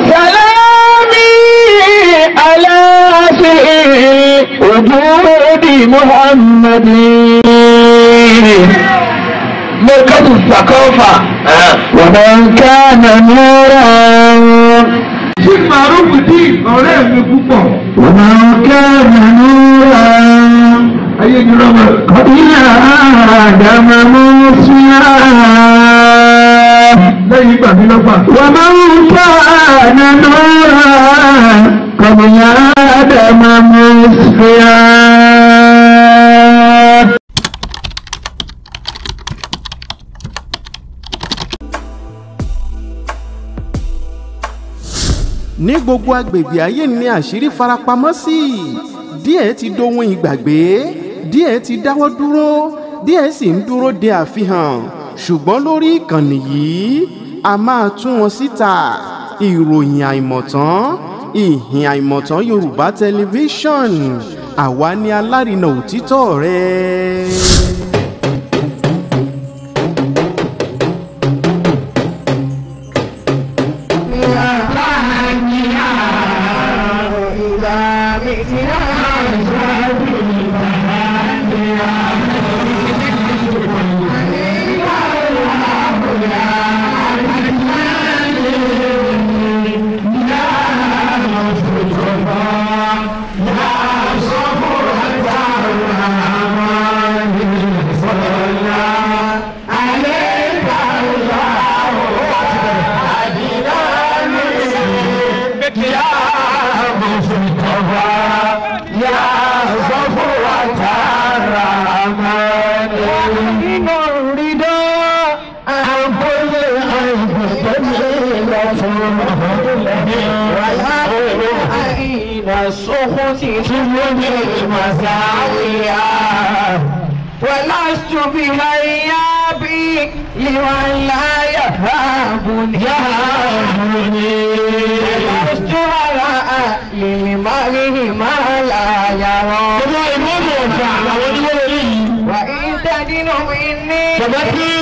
سلامي على وجود محمد مركز الثقافة ومن كان نورا Sheikh Maruf Deen ọ̀rẹ́ mi púpọ̀. ومن كان نورا Ayé ni rọ́mọ. قبل آدم موسى Lẹ́yìn ìgbà mi lọ́pàá. ومن كان نورا قبل آدم موسى. Ní gbogbo agbègbè ayé ni àṣírí farapamọ́ sí. Díẹ̀ ti dohun ìgbàgbé, díẹ̀ ti dáwọ́ dúró, díẹ̀ sì ń dúró de àfihàn. Ṣùgbọ́n lórí ìkànnì yìí a máa tú wọn síta. Ìròyìn àìmọ̀tán, ìhìn àìmọ̀tán Yorùbá tẹlifíṣọ̀n, àwa ni alárinà òtítọ́ rẹ̀. ولست بهيابي لمن لا يهابني ولست وراء للمرء ما لا يرى. وإن تدن مني وإن تدن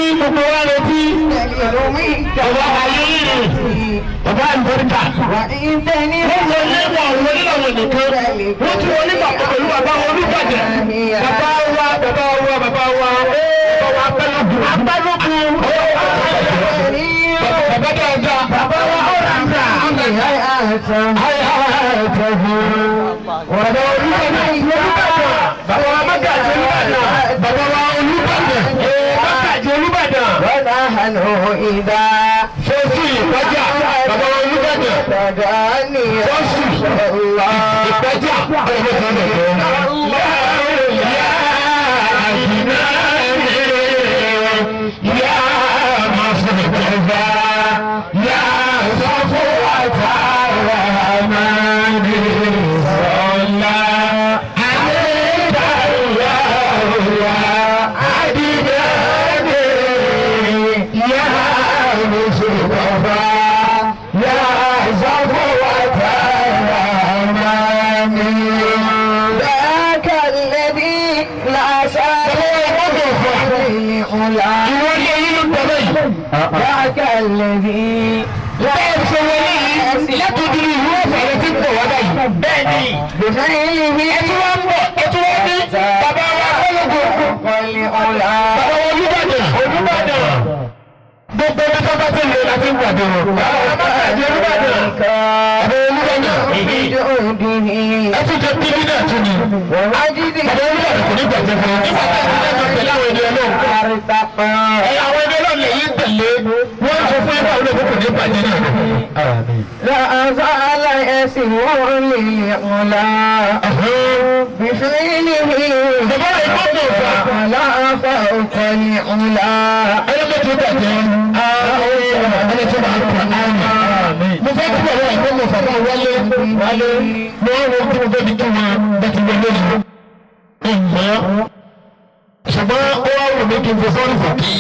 Ṣùgbọ́n ó wá wù mí kí n fi sọ́ọ̀rì fún kí.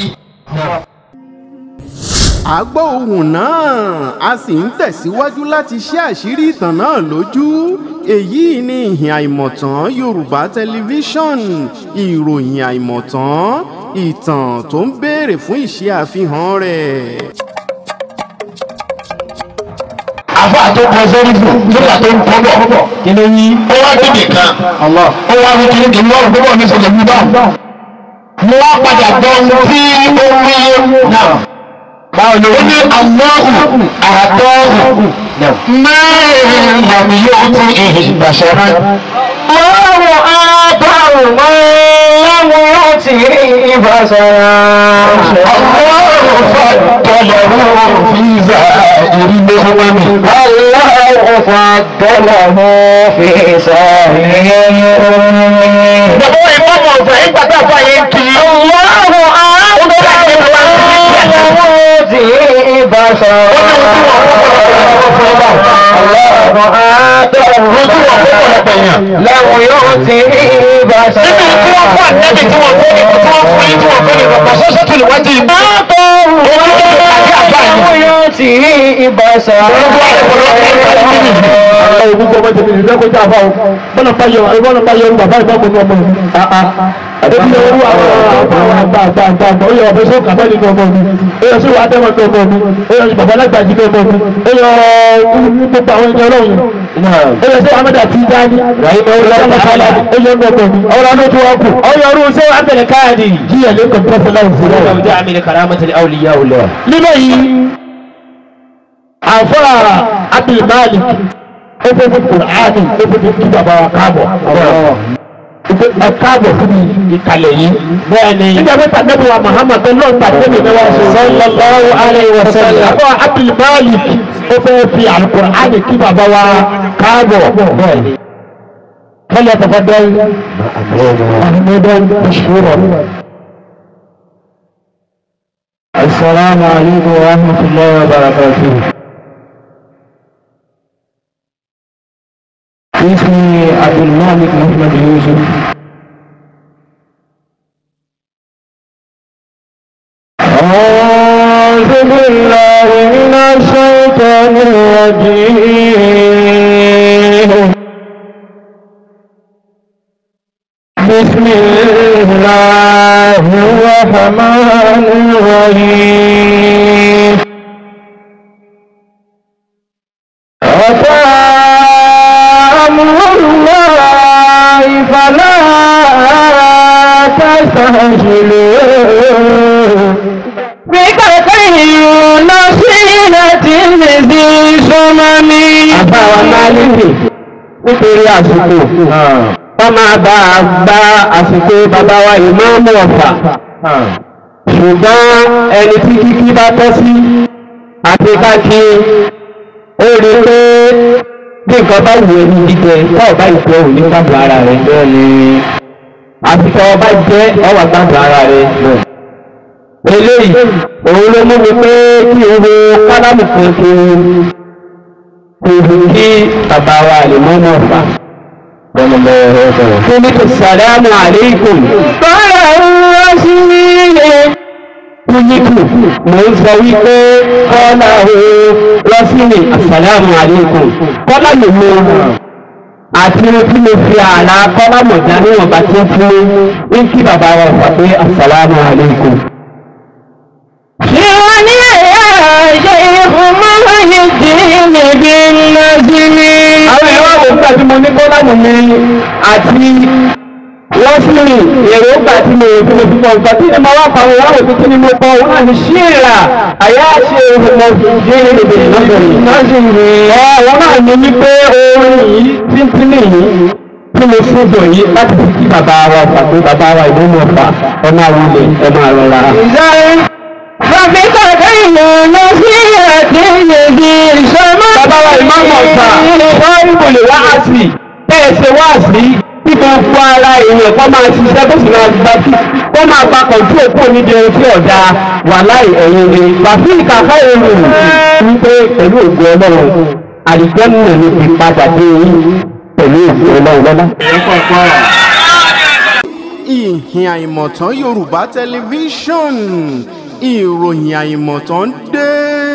A gbọ́ ohùn náà, a sì ń tẹ̀síwájú láti ṣe àṣírí ìtàn náà lójú. Èyí ni Ìhìn Àìmọ̀tán Yorùbá Tẹlifíṣọ̀n, ìròyìn àìmọ̀tán, ìtàn tó ń béèrè fún ìṣe àfihàn rẹ̀. Àfa tó kọ sórí fún nígbà tó ń kọ́ bọ̀ Kí ló yí? Ó wá dìde kan, ó wá ní kíní kìíní wọ́n rò pé bọ́ọ̀ ní sọ̀tẹ̀ mú bá. Mo wá padà gbọ́ ohun tí ó wí náà. Báwo ló Ó ní Allahu àtọ́hù mẹ́rin làmì yóò tún ìbàṣẹ́rẹ́. Allahu akbar Allahu yu'ti basara. Allahu faddalahu fi za'iri al-umami. Allahu faddalahu fi sa'iri al-umami. Bàbá ìmọ̀mọ̀ ọ̀fẹ́ ìgbà tá a fà yẹn kì í. Allahu akbar Allahu yu'ti basara. Allahu akbar Allahu yu'ti basara. Nínú tí wọ́n fún ànábì tí wọ́n fún ní tí wọ́n fún ní tí wọ́n fún ní ọ̀pọ̀ sọ́sọ́ tó lè wájú ìbú. Gbogbo ọmọ tèmi nìjẹ́ kó jáfa o, bọ́lá bá yọ bọ́lá bá yọ bàbá ìbá kò ní ọmọ mi. Àdébí yọ orú àwọn àwọn àgbà àgbà àgbà àgbà, ó yọ ọ̀bẹ sókà bá nínú ọmọ mi, ó yọ sí wàá dẹ́mọ̀ ní ọmọ mi, ó yọ sí bàbá alágbàjì ní ọmọ mi, ó yọ gbogbo àwọn ẹni ọlọ́run yìí. Ó yọ sí Ahmed àti Dání, ó yọ ní ọmọ mi. Ọ̀rọ̀ ló tún wá kù. Ó yọ orú sí Abdul Káàdì. Jíyẹ̀ lẹ́kọ̀ọ́ pẹ́sẹ̀ láì sí rẹ̀. Ọjọ́ àmì karamatul awliya Allah. Níbẹ̀ yìí, àfọ́ Abdul Malik ó fẹ́ fi Kùránì ó fẹ́ fi kí bàbá wa káàbọ̀. Ẹ káàbọ̀ fún mi ìkàlẹ̀ yìí. Bẹ́ẹ̀ni. Nígbà pé tàbí wa Muhammad tó lọ́n tàbí mi wá sọ. Sallallahu alayhi wa sallam. Àfọ́ Abdul Malik ó fẹ́ fi Al-Kùránì kí bàbá wa káàbọ̀. Bẹ́ẹ̀ni. فليتفضل محمودا مشكورا. السلام عليكم ورحمة الله وبركاته. اسمي عبد المالك محمد يوسف. أعوذ بالله من الشيطان الرجيم. بسم الله الرحمن الرحيم. أتى أمر الله فلا تستعجلوه. بكثير نصيحة ذي صمم. Àbáwa Málíkì nítorí àsìkò wọ́n máa bá a gba àsìkò bàbá wa ìmáàmù Ọ̀fà, ṣùgbọ́n ẹni tí kíkí bá tọ́ sí àti káàkiri ó rí i pé bí nǹkan bá wù ẹni jíjẹ tó ọba ìjẹ ò ní gbàgbọ́ ara rẹ̀, àsìkò ọba jẹ́ ọwà gbàgbọ́ ara rẹ̀. Eléyìí òun ló mú mi pé kí n wo kálámù kan kí n kí bàbá wa ìmáàmù Ọ̀fà. Kúlítù sàlámù àlékún. Bọ́lá ń wá sí ilé. Kúlítù mò ń sọ wípé kọ́lá o rọ́sìnì àsàlámù àlékún. Kọ́lá mi mú àti tí mo fi ààlà kọ́lá mọ̀já níwọ̀nba tí ń fún ní kí bàbá wa fà pé àsàlámù àlékún. Ṣé wọ́n ní ẹ̀yà ṣe ìfúnmọ́ yìí níbi nàzírí? Àwọn èèyàn wà wò nígbà tí mo ní kọ́lá mọ̀ mi àti rọ́sìnì èròǹgbà tí mo fi mo fi kọ́ nǹkan tí mo wá pa àwọn ìyàwó tuntun ni mo kọ́ òun náà ní ṣíìrà àyà ṣe mo fi dé èdè lọ́sọ̀rọ̀. Ẹ òun náà ní wípé orin yìí tíntínní yìí tí mo fún dùn yìí láti fi kí bàbá wa Ọ̀fà pé bàbá wa ìlú mọ̀ Ọ̀fà ẹ máa wulẹ̀ ẹ máa rọra. Fàbíkà kẹ́yìn lọ sí àti ìyèdè ìṣọ́mọ́. Bàbá wa ìmáàmù Ọ̀fà wọ́n ń bò lè wá àsì bẹ́ẹ̀ ṣe wá sí tí gbogbo ara èèyàn kọ́ máa ṣiṣẹ́ kó sì máa gba kí kó máa gba kọ̀ǹtù òkú níbi ohun tí ọ̀dà wà láì ẹ̀yìn ni bàfíìkà káyọ̀rù wípé pẹ̀lú ògo Ọlọ́run àlìjẹ́nà ni ti padà dé yín pẹ̀lú ògo Ọlọ́run lọ́lá. Ìhìn Àìmọ̀tán Yorùbá Tẹlifíṣọ̀n, Ìròyìn àìmọ̀ tó ń dé.